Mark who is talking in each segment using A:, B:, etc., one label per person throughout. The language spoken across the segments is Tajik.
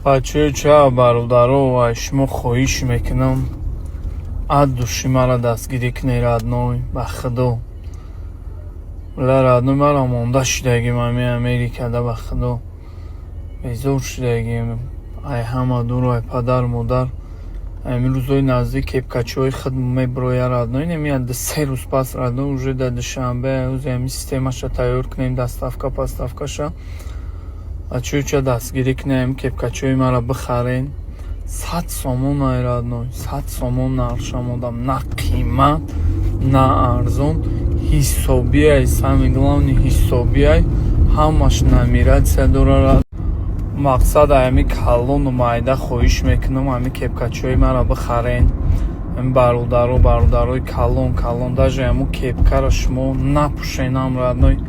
A: Бачаё, ча бародаро, ва шумо хоҳиш мекунам, от души мара дастгирӣ кунед, родной, ба худо. Бля, родной, мара монда шудагим ами Америкада, ба худо. Безор шудагим. Ай ҳама дуру, ай падару модар. Ами рӯзои наздик кепкачиҳои худ мебироя, родной. Немия 2-3 рӯз пас, родной, уже дар Душанбе рӯзи ами системаша тайёр кунем, доставка поставкаша. Бачаё, ча дастгирӣ кунем, кепкачиҳои мара бихарен. 100 сомон ай, родной, 100 сомон нархшам одам, на қимат, на арзон, ҳисобиай, самый главный ҳисобиай, ҳамаш нумерация дорад. Мақсад, ами калону майда хоҳиш мекунам, ами кепкачиҳои мара бихарен. Ами бародаро, бародарои калон калон, даже ҳамун кепкаро шумо напӯшенам, родной,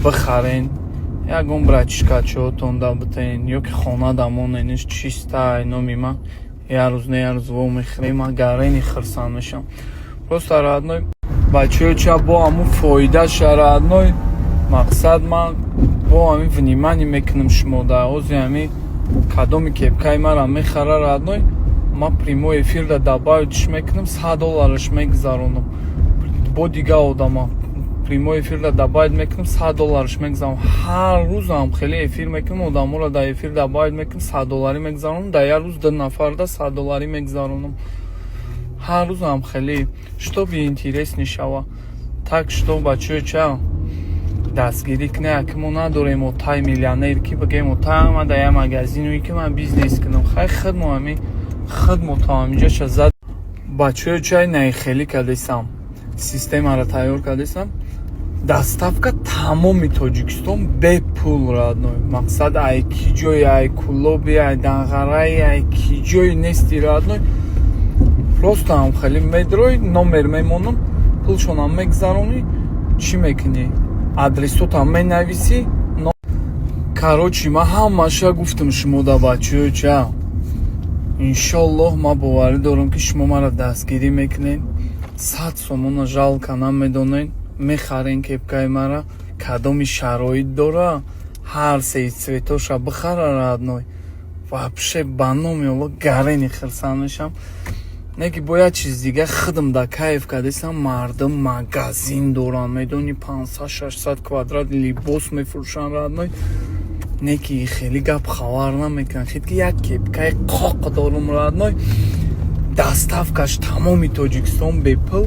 A: бихарен. Ягон братишкачиҳотон да битен ё ки хона да монениш, чиста ай номи ман як рӯз не як рӯз вомехӯрем, ман гарени хирсанд мешавам. Просто, родной, бачаҳо, ча бо ҳамун фоидаша, родной, мақсад, ман бо ҳамин внимание мекунам шумо да ози ҳами кадоми кепкаи мара мехара, родной, ман прямой эфирда добавитьш мекунам, 100 доллараш мегузаронам. Бо дига одама прямой эфирда добавить мекунам, 100 доллараш мегузаронам. Ҳар рӯзам хеле эфир мекунам, одаморо дар эфир добавить мекунам, 100 долларӣ мегузаронам. Дар як рӯз ду нафарда 100 долларӣ мегузаронам. Ҳар рӯзам хеле, чтобы интересный шава. Так что, бачаё, ча дастгирӣ кунед. Аки мо надорем отай миллионер, ки бигем, отай ма дар як магазине ки ман бизнес кунам. Хай, худмо ҳами худмо то ҳаминҷоша зад. Бачаё, чай наихелӣ кардесам, системаро тайёр кардесам, доставка тамоми Тоҷикистон бепул, родной. Мақсад, ай ки ҷои, ай Кулоби, ай Данғараи, ай ки ҷои нести, родной, просто ҳам хеле медрой, номер мемонам, пулшонам мегузаронӣ, чӣ мекунӣ, адресотам менависӣ. Короче, ман ҳамаша гуфтам шумо да, бачаё, ча иншоллоҳ, ман боварӣ дорам, ки шумо маро дастгирӣ мекунед, 100 сомона жалко намедонед, мехарен кепкаи мара. Кадоми шароит дора, ҳар сеи цветоша бихара, родной, вообще ба номи Алло гарени хирсанд мешам. Не ки бо як чиз дига худам да кайф кардесам. Мардум магазин доранд, медони, 500-600 квадрат либос мефурӯшанд, родной, не ки хеле гап хабар намекунанд. Хит ки як кепкаи қоқ дорум, родной, доставкаш тамоми Тоҷикистон бепул.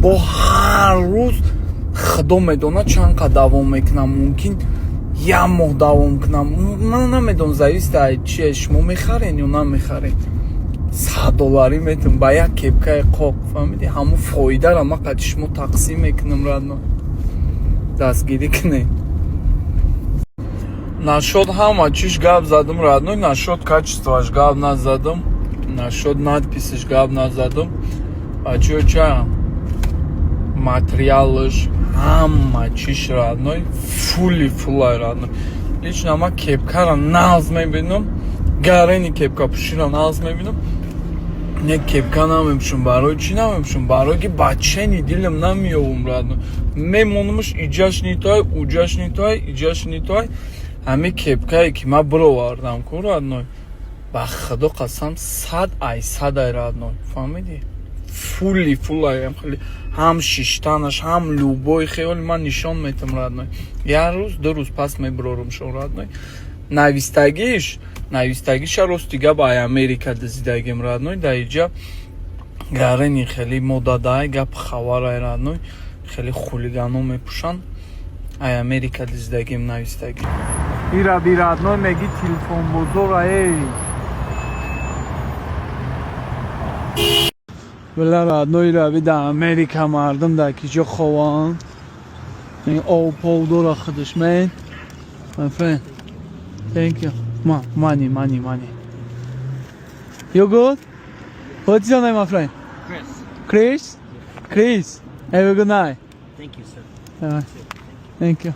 A: Бо ҳар рӯз, худо медонад, чанд қад давом мекунам, мумкин як моҳ давом кунам, ман намедонам, зависит аз чие, шумо мехарен ё намехарен. 100 долларӣ метавон ба як кепкаи қоқ, фаҳмидӣ? Ҳамун фоидаро ман қади шумо тақсим мекунам, родной, дастгирӣ кунед. Насчёт ҳама чиш гап задам, родной, насчёт качествоаш гап назадам, насчёт надписиш гап назадам. Бачаё, ча материалаш, ҳама чиш, родной, фули фулай, родной. Лично ман кепкаро нағз мебинам, гарени кепка пӯширо нағз мебинам. Не, кепка намепӯшам. Барои чӣ намепӯшам? Барое ки бачени дилам намеёвум, родной, мемонамаш, иҷаш нитой, уҷаш нитой, иҷаш нитой. Ҳами кепкае ки ман бировардам ку, родной, ба худо қасам, 100 ай 100 ай, родной, фаҳмидӣ? Фули фулаям, хеле ҳам шиштанаш, ҳам любой хеёли ман нишон метам, родной. Як рӯз, 2 рӯз пас мебирорам шо, родной. Навистагиш, навистагиша, рости гап, ай Америка дизидагим, родной. Дар иҷа гарени хеле модадай, гап хабарай, родной, хеле хулигано мепӯшанд. Ай Америка дизидагим навистагӣ. Ира би, родной, меги телефон бозора, эй. Бля, родной, ира би, дар Америка мардум дар ки ҷо хованд. Ин об пов дора худаш. Man, my friend, thank you. Ma, money, money, money. You good? What's your name, my friend?
B: Chris.
A: Chris. Chris, have a good night.
B: Thank you, sir.
A: Thank you.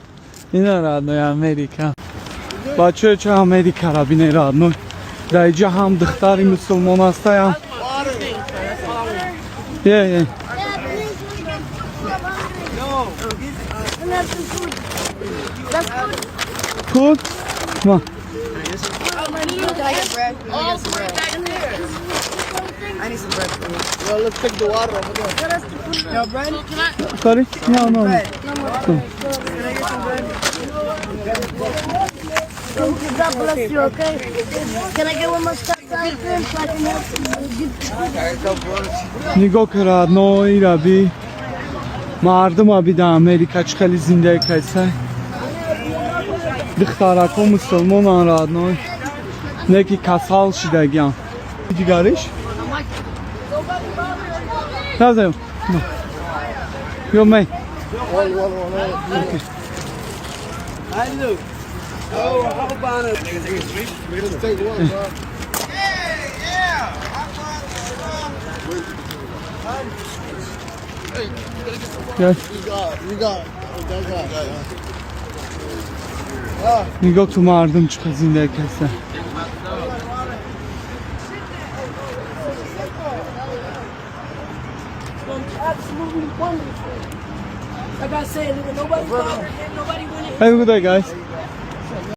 A: Ина, родной, Америка. Бачаё, ча Америкара бине, родной. Дар иҷа ҳам духтари мусулмон ҳастаям. Yeah.
C: And that's the food. That's food.
A: Food? Ma.
C: Can I get bread? Can I get some bread? I need some bread, please.
B: Well, let's take the water over there.
C: No bread?
A: Sorry? No.
C: Bread. Can I get some bread?
D: Thank you. God bless you, okay? Can I get one more stop sign, please, so I can help you?
A: Нигоҳ ка, родной, ира би, мардума би, дар Америка чӣ хеле зиндагӣ кайсай. Духтарако мусулмонан, родной, не ки касал шидагиан. Дигариш назем ё май.
B: I look. Oh, how about it? Let's take one, bro.
A: Yes.
B: You got, you got, you got.
A: Нигоҳ ту мардум чӣ хел зиндагӣ кайсай.
E: Absolutely wonderful. Like I said, nigga, nobody bothered him, nobody went in.
A: Have a good day, guys.